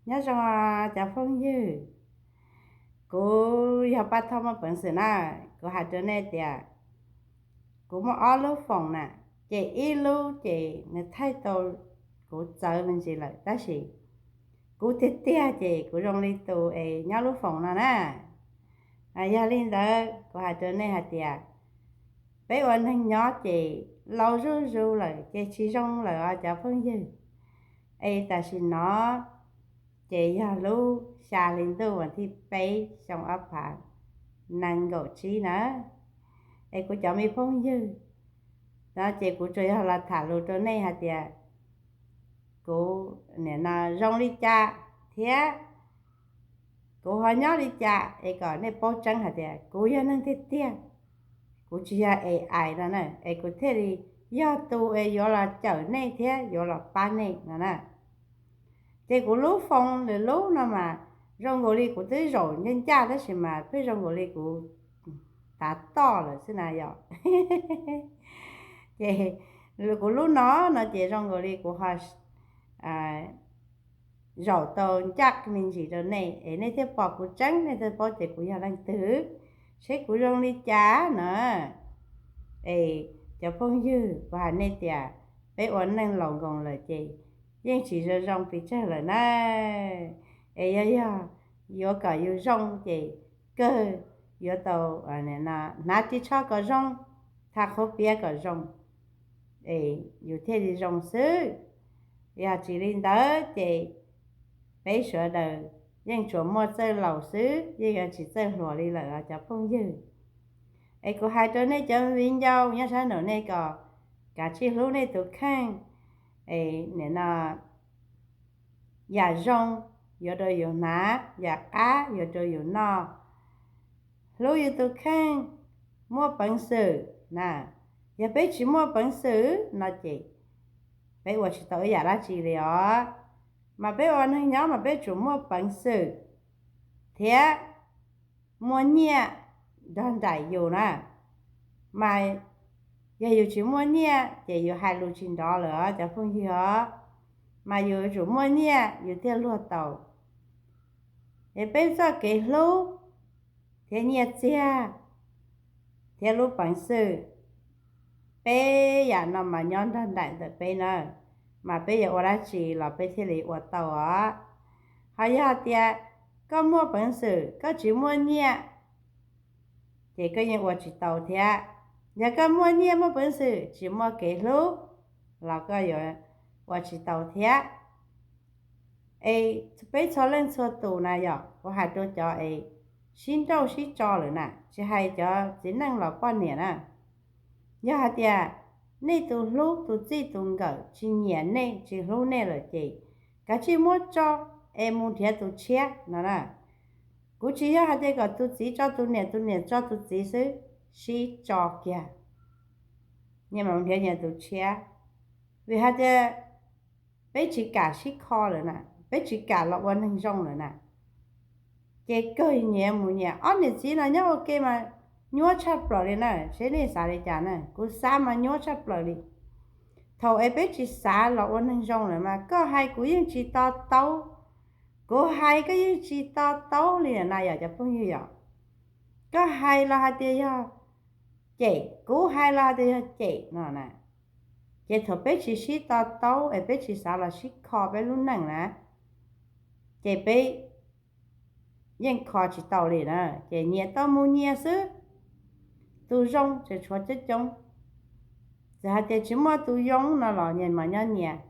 Nyob zoo cov phooj ywg, kuv yog Paj Thoj muaj peev xwm na. Kuv hais rau nej tias kuv muaj ob lub foos na, ces ib lub ces nws thaij tau kuv txawv me ntsis lawm, tab sis kuv tiag tiag ces kuv zoo li tus es nyob lub foos no na. Yog li ntawd kuv hais rau nej hais tias peb ua neeg nyob ces laus zuj zus lawm ces tsis zoo lawm os cov phooj ywg. Es tam sim no ces yog lub xya hli ntuj vas thib peb xyoo ob phav nees nkaum tsib na. Es kuv cov me phooj ywg, no ces kuv tsuas yog los tham lus rau nej hais tias kuv nim no zoo li cas thiab kuv ho nyob li cas es kom nej paub tseeb hais tias kuv yog neeg tiag tiag, kuv tsis yog A I no na, es kuv thiaj li yog tus es yuav los cawm nej thiab yuav los pab nej no na. Ces kuv lub foos lwm lub no mas zoo nkaus li kuv twb zaum ncaj ncaj tab sis mas pheej zoo nkaus li kuv tav toj lawm xwb na yom. Ces kuv lub no no ces zoo nkaus li kuv ho zaum tau ncaj me ntsis rau nej es nej thiaj pom kuv tseeb, nej thiaj paub tias kuv yog leej twg, seb kuv zoo li cas na. Es cov phooj ywg, kuv hais nej tias peb ua neej laus nkoos lawm ces yeej tsis zoo zoo pes tsawg lawm na. Es yog yog yuav kom yus zoo ces kawg yuav tau hnav ris tsho kom zoo, tha qhuav piav kom zoo, es yus thiaj li zoo xwb. Yog tsis li ntawd ces peb sawv daws yeej tsuas muaj txawj laus xwb, yeej yuav tsis txawj hluas li lawm os cov phooj ywg. Es kuv hais rau nej cov viv ncaus nyob sab nraum nej kom kav tsij hlub nej tus kheej. Es nim no yam zoo yuav rau yus hnav, yam qab yuav rau yus noj. Hlub yus tus kheej, muaj peev xwm na. Yog peb tsis muaj peev xwm no ces peb ua tsis tau ib yam dab tsi li os. Mas peb ua neeg nyob mas peb tsum muaj peev xwm thiab muaj nyiaj nrog nraim yus na. Mas yog yus tsis muaj nyiaj ces yus hais lus tsis nrov lawm os cov phooj ywg os. Mas yus yuav tsum muaj nyiaj yus thiaj luag tau. Es peb txoj kev hlub thiab nyiaj txiag thiab lub peev xwm, peb yam no mas nyob nrog nraim ntawm peb na, mas peb yuav ua dab tsi los peb thiaj li ua tau os. Ho yog tias koj muaj peev xwm koj tsis muaj nyiaj, ces koj yeej ua tsis tau thiab. Yog koj muaj nyiaj muaj peev xwm tsis muaj kev hlub los koj yuav ua tsis tau thiab. Es peb txhua leej txhua tus na yom, kuv hais rau cov es sib nrauj sib tso lawm na, tsis hais cov txiv neej los poj niam na. Yog hais tias nej tus hlub tus txij tus nkawm tsis nyiam nej tsis hlub nej lawm ces kav tsij muab tso es mus nrhiav tus tshiab no na. Kuv tsis yog hais tias kom tus txiv tso tus niam, tus niam tso tus txiv xwb, sib tso kiag, nyias mam nrhiav nyias tus tshiab. Vim hais tias peb tsis kam sib kho lawm na, peb tsis kam los ua neeg zoo lawm na, ces kawg nyias mus nyias. Ob niam txiv no nyob ua ke mas nyuaj tshaj plaws li na, seb nej xav li cas na, kuv xav mas nyuaj tshaj plaws li. Thaum es peb tsis xav los ua neeg zoo lawm mas koj hais kuv yeej tsis to taub, kuv hais koj yeej tsis to taub li na yom cov phooj ywg yom. Koj hais los hais tias yog cem, kuv hais los hais tias yog cem no na. Ces thaum peb tsis sib to taub es peb tsis xav los sib kho peb lub neej na, ces peb yeej kho tsis tau li na, ces nyias tau mus nyias xwb. Tus zoo tseem tshuav coob coob, txawm hais tias tsis muaj tus zoo no los nyias mas nyob nyias.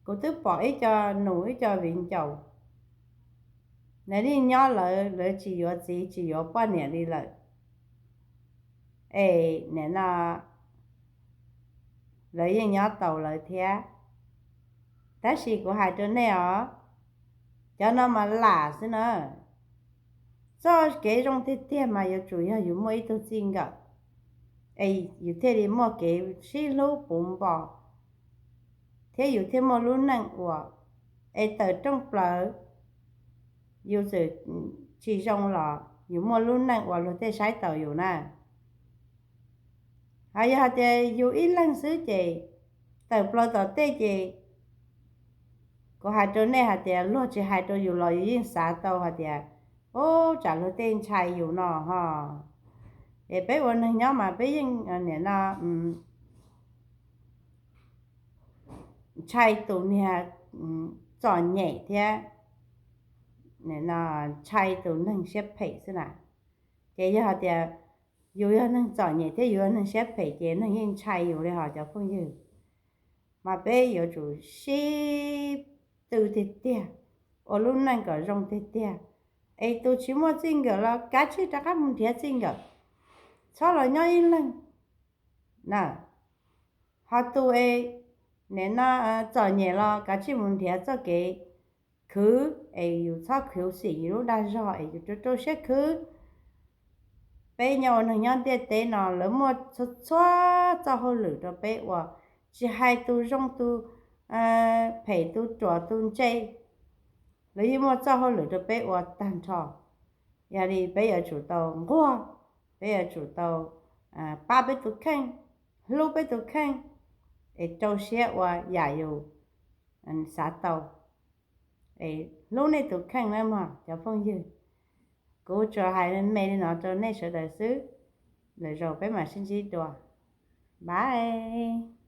Kuv twb pom ib co nus ib co viv ncaus, lawv yeej nyob lawv, lawv tsis yuav txiv tsis yuav poj niam li lawm, es nim no lawv yeej nyob tau lawv thiab. Tab sis kuv hais rau nej os, cov no mas lam xwb na. Txoj kev zoo tiag tiag mas yuav tsum yog yus muaj ib tug txij nkawm, es yus thiaj li muaj kev sib hlub puv npo, thiab yus thiaj muaj lub neej ua, es tawm rooj plaws yus txawm tsis zoo los yus muaj lub neej ua luag tej saib taus yus na. Ho yog hais tias yus ib leeg xwb ces tawm plaws tom tej ces Kuv hais rau nej hais tias luag tsis hais rau yus los yus yeej xav tau hais tias, ub, tsam luag tej ntshai yus no ho. Es peb ua neeg nyob mas peb yeej nim no ntshai tus niag txom nyem thiab ntshai tus neeg siab phem xwb na. Ces yog hais tias yus yog neeg txom nyem thiab yus yog neeg siab phem ces neeg yeej ntshai yus li hos cov phooj ywg. Mas peb yuav tsum sib tw tiag tiag, ua lub neej kom zoo tiag tiag. Es tus tsis muaj txij nkawm los kav tsij rov qab mus nrhiav txij nkawm, txhob los nyob ib leeg na. Ho tus es nim no txom nyem los kav tsij mus nrhiav txoj kev khwv, es yus txhob khwv xim yus lub dag zog es yus rau rau siab khwv. Peb nyob ua neeg nyob ntiaj teb no lawv muaj txhua txhua txoj hauj lwm rau peb ua, tsis hais tus zoo tus phem tus ruam tus ntse, lawv yeej muaj txoj hauj lwm rau peb ua tag nrho. Yog li peb yuav tsum tau nquag, peb yuav tsum tau pab peb tus kheej, hlub peb tus kheej, es rau siab ua yam yus xav tau. Es hlub nej tus kheej nawb mog cov phooj ywg. Kuv tsuas hais me me li no rau nej sawv daws xwb. Lwm zaus peb mam sib ntsib dua. Bye.